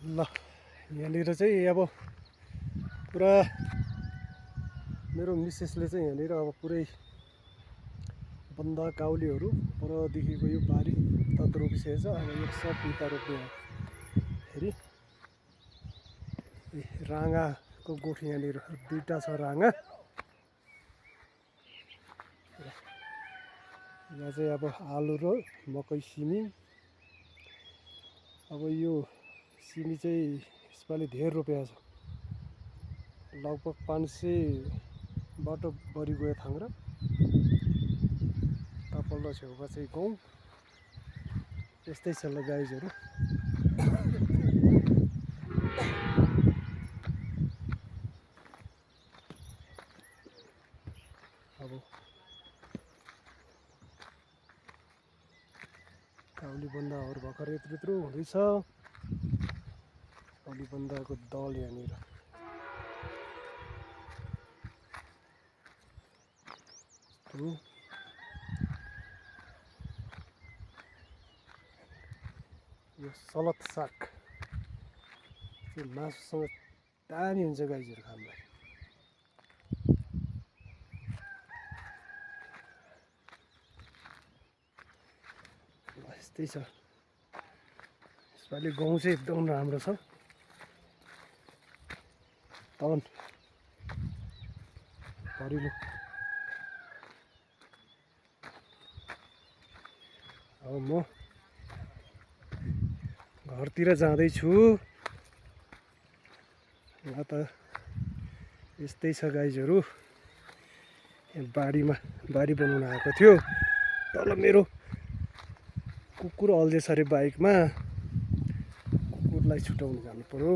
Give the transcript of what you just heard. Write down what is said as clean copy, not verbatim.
ल यहाँनिर चाहिँ अब पुरा मेरो मिसेसले चाहिँ यहाँनिर अब पुरै बन्दा काउलीहरू परदेखिको यो बारी तत रोपिसकेको छ। अब यो सब बिटा रोप्ने फेरि राँगाको गोठ यहाँनिर दुईटा छ राँगा। यहाँ चाहिँ अब आलु र मकै सिमी। अब यो सिमी चाहिँ यसपालि धेर रोपेको छ, लगभग 500बाट बढी गयो थाङ्ग्रा। तपल्लो छेउमा चाहिँ गहुँ यस्तै छ ल गाइजहरू। अब काउली बन्दाहरू भर्खर यत्रो यत्रो हुँदैछ। काउली बन्दाको दल यहाँनिर यो सलत साग चाहिँ मासुसँग दामी हुन्छ गाइजहरू खानुलाई। यस्तै छ यसपालि गहुँ चाहिँ एकदम राम्रो छ। तन परिलो अब म घरतिर जाँदैछु। यहाँ त यस्तै छ गाइजहरू। बारी बनाउन आएको थियो, तल मेरो कुकुर अल्झेछ अरे बाइकमा। कुकुरलाई छुटाउनु जानु पर्यो।